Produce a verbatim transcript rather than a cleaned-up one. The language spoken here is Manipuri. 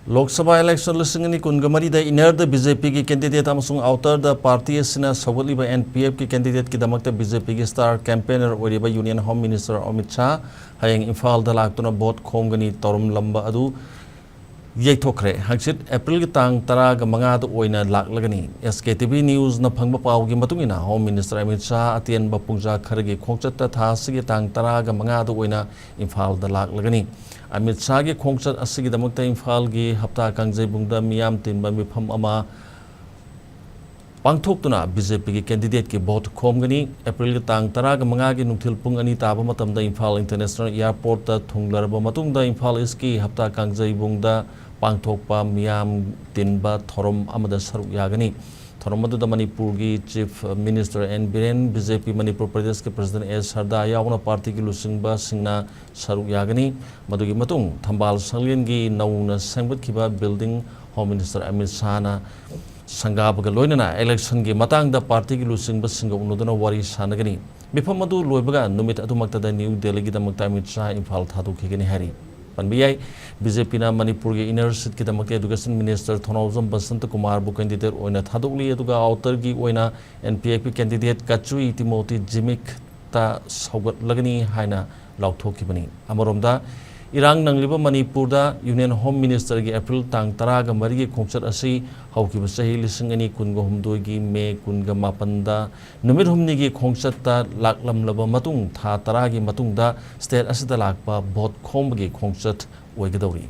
ꯂꯣꯛ ꯁꯚꯥ ꯏꯂꯦꯛꯁꯟ ꯂꯤꯁꯤꯡ ꯑꯅꯤ ꯀꯨꯟꯒ ꯃꯔꯤꯗ ꯏꯅꯔꯗ ꯕꯤ ꯖꯦ ꯄꯤꯒꯤ ꯀꯦꯟꯗꯤꯗꯦꯠ ꯑꯃꯁꯨꯡ ꯑꯥꯎꯇꯔꯗ ꯄꯥꯔꯇꯤ ꯑꯁꯤꯅ ꯁꯧꯒꯠꯂꯤꯕ ꯑꯦꯟ ꯄꯤ ꯑꯦꯐꯀꯤ ꯀꯦꯟꯗꯤꯗꯦꯠꯀꯤꯗꯃꯛꯇ ꯕꯤ ꯖꯦ ꯄꯤꯒꯤ ꯁ꯭ꯇꯥꯔ ꯀꯦꯝꯄꯦꯅꯔ ꯑꯣꯏꯔꯤꯕ union home minister Amit Shah ꯍꯌꯦꯡ ꯏꯝꯐꯥꯜꯗ ꯂꯥꯛꯇꯨꯅ ꯚꯣꯠ ꯈꯣꯝꯒꯅꯤ꯫ ꯊꯧꯔꯝ ꯂꯝꯕ ꯑꯗꯨ ꯌꯩꯊꯣꯛꯈ꯭ꯔꯦ꯫ ꯍꯪꯆꯤꯠ ꯑꯦꯄ꯭ꯔꯤꯜꯒꯤ ꯇꯥꯡ ꯇꯔꯥꯒ ꯃꯉꯥꯗ ꯑꯣꯏꯅ ꯂꯥꯛꯂꯒꯅꯤ꯫ ꯑꯦꯁ ꯀꯦ ꯇꯤ ꯚꯤ ꯅ꯭ꯌꯨꯁꯅ ꯐꯪꯕ ꯄꯥꯎꯒꯤ ꯃꯇꯨꯡ ꯏꯟꯅ, ꯍꯣꯝ ꯃꯤꯅꯤꯁꯇꯔ ꯑꯃꯤꯠ ꯁꯥꯍ ꯑꯇꯦꯟꯕ ꯄꯨꯡꯖꯥ ꯈꯔꯒꯤ ꯈꯣꯡꯆꯠꯇ ꯊꯥ ꯑꯁꯤꯒꯤ ꯇꯥꯡ ꯇꯔꯥꯒ ꯃꯉꯥꯗ ꯑꯣꯏꯅ ꯏꯝꯐꯥꯜꯗ ꯂꯥꯛꯂꯒꯅꯤ꯫ ꯑꯃꯤꯠ ꯁꯥꯍꯒꯤ ꯈꯣꯡꯆꯠ ꯑꯁꯤꯒꯤꯗꯃꯛꯇ ꯏꯝꯐꯥꯜꯒꯤ ꯍꯞꯇꯥ ꯀꯥꯡꯖꯩꯕꯨꯡꯗ ꯃꯤꯌꯥꯝ ꯇꯤꯟꯕ ꯃꯤꯐꯝ ꯑꯃ ꯄꯥꯡꯊꯣꯛꯇꯨꯅ ꯕꯤ ꯖꯦ ꯄꯤꯒꯤ ꯀꯦꯟꯗꯤꯗꯦꯠꯀꯤ ꯚꯣꯠ ꯈꯣꯝꯒꯅꯤ꯫ ꯑꯦꯄ꯭ꯔꯤꯜꯒꯤ ꯇꯥꯡ ꯇꯔꯥꯒ ꯃꯉꯥꯒꯤ ꯅꯨꯡꯊꯤꯜ ꯄꯨꯡ ꯑꯅꯤ ꯇꯥꯕ ꯃꯇꯝꯗ ꯏꯝꯐꯥꯜ ꯏꯟꯇꯔꯅꯦꯁꯅꯦꯜ ꯑꯦꯌꯥꯔꯄꯣꯔꯠꯇ ꯊꯨꯡꯂꯔꯕ ꯃꯇꯨꯡꯗ ꯏꯝꯐꯥꯜ ꯏꯁꯀꯤ ꯍꯞꯇꯥ ꯀꯥꯡꯖꯩꯕꯨꯡꯗ ꯄꯥꯡꯊꯣꯛꯄ ꯃꯤꯌꯥꯝ ꯇꯤꯟꯕ ꯊꯧꯔꯝ ꯑꯃꯗ ꯁꯔꯨꯛ ꯌꯥꯒꯅꯤ꯫ ꯊꯧꯔꯝ ꯑꯗꯨꯗ ꯃꯅꯤꯄꯨꯔꯒꯤ chief minister N Biren, B J P Manipur ꯄ꯭ꯔꯗꯦꯁꯀꯤ ꯄ꯭ꯔꯁꯤꯗꯦꯟ ꯑꯦꯁ ꯁꯔꯗꯥ ꯌꯥꯎꯅ ꯄꯥꯔꯇꯤꯒꯤ ꯂꯨꯆꯤꯡꯕꯁꯤꯡꯅ ꯁꯔꯨꯛ ꯌꯥꯒꯅꯤ꯫ ꯃꯗꯨꯒꯤ ꯃꯇꯨꯡ ꯊꯝꯕꯥꯜ ꯁꯪꯂꯦꯟꯒꯤ ꯅꯧꯅ ꯁꯦꯝꯒꯠꯈꯤꯕ ꯕꯤꯜꯗꯤꯡ ꯍꯣꯝ ꯃꯤꯅꯤꯁꯇꯔ ꯑꯃꯤꯠ ꯁꯥꯍꯅ ꯁꯪꯒꯥꯕꯒ ꯂꯣꯏꯅꯅ ꯏꯂꯦꯛꯁꯟꯒꯤ ꯃꯇꯥꯡꯗ ꯄꯥꯔꯇꯤꯒꯤ ꯂꯨꯆꯤꯡꯕꯁꯤꯡꯒ ꯎꯅꯗꯨꯅ ꯋꯥꯔꯤ ꯁꯥꯟꯅꯒꯅꯤ꯫ ꯃꯤꯐꯝ ꯑꯗꯨ ꯂꯣꯏꯕꯒ ꯅꯨꯃꯤꯠ ꯑꯗꯨꯃꯛꯇꯗ ꯅ꯭ꯌꯨ ꯗꯦꯜꯂꯤꯒꯤꯗꯃꯛꯇ ꯑꯃꯤꯠ ꯁꯥꯍ ꯏꯝꯐꯥꯜ ꯊꯥꯗꯣꯛꯈꯤꯒꯅꯤ ꯍꯥꯏꯔꯤ꯫ ꯄꯟꯕ ꯌꯥꯏ, ꯕꯤ ꯖꯦ ꯄꯤꯅ ꯃꯅꯤꯄꯨꯔꯒꯤ ꯏꯟꯅꯔ ꯁꯤꯠꯀꯤꯗꯃꯛꯇ ꯑꯦꯗꯨꯀꯦꯁꯟ ꯃꯤꯅꯤꯁꯇꯔ ꯊꯧꯅꯥꯎꯖꯝ ꯕꯁꯟꯇ ꯀꯨꯃꯥꯔꯕꯨ ꯀꯦꯟꯗꯤꯗꯦꯠ ꯑꯣꯏꯅ ꯊꯥꯗꯣꯛꯂꯤ, ꯑꯗꯨꯒ ꯑꯥꯎꯇꯔꯒꯤ ꯑꯣꯏꯅ ꯑꯦꯟ ꯄꯤ ꯑꯦꯐꯀꯤ ꯀꯦꯟꯗꯤꯗꯦꯠ ꯀꯆꯨꯏ ꯇꯤꯃꯣꯇꯤ ꯖꯤꯃꯤꯛꯇ ꯁꯧꯒꯠꯂꯒꯅꯤ ꯍꯥꯏꯅ ꯂꯥꯎꯊꯣꯛꯈꯤꯕꯅꯤ꯫ ꯑꯃꯔꯣꯝꯗ, ꯏꯔꯥꯡ ꯅꯪꯂꯤꯕ ꯃꯅꯤꯄꯨꯔꯗ ꯌꯨꯅꯤꯌꯟ ꯍꯣꯝ ꯃꯤꯅꯤꯁꯇꯔꯒꯤ ꯑꯦꯄ꯭ꯔꯤꯜ ꯇꯥꯡ ꯇꯔꯥꯒ ꯃꯔꯤꯒꯤ ꯈꯣꯡꯆꯠ ꯑꯁꯤ ꯍꯧꯈꯤꯕ ꯆꯍꯤ ꯂꯤꯁꯤꯡ ꯑꯅꯤ ꯀꯨꯟꯒ ꯍꯨꯝꯗꯣꯏꯒꯤ ꯃꯦ ꯀꯨꯟꯒ ꯃꯥꯄꯟꯗ ꯅꯨꯃꯤꯠ ꯍꯨꯝꯅꯤꯒꯤ ꯈꯣꯡꯆꯠꯇ ꯂꯥꯛꯂꯝꯂꯕ ꯃꯇꯨꯡ, ꯊꯥ ꯇꯔꯥꯒꯤ ꯃꯇꯨꯡꯗ ꯁ꯭ꯇꯦꯠ ꯑꯁꯤꯗ ꯂꯥꯛꯄ ꯚꯣꯠ ꯈꯣꯝꯕꯒꯤ ꯈꯣꯡꯆꯠ ꯑꯣꯏꯒꯗꯧꯔꯤ꯫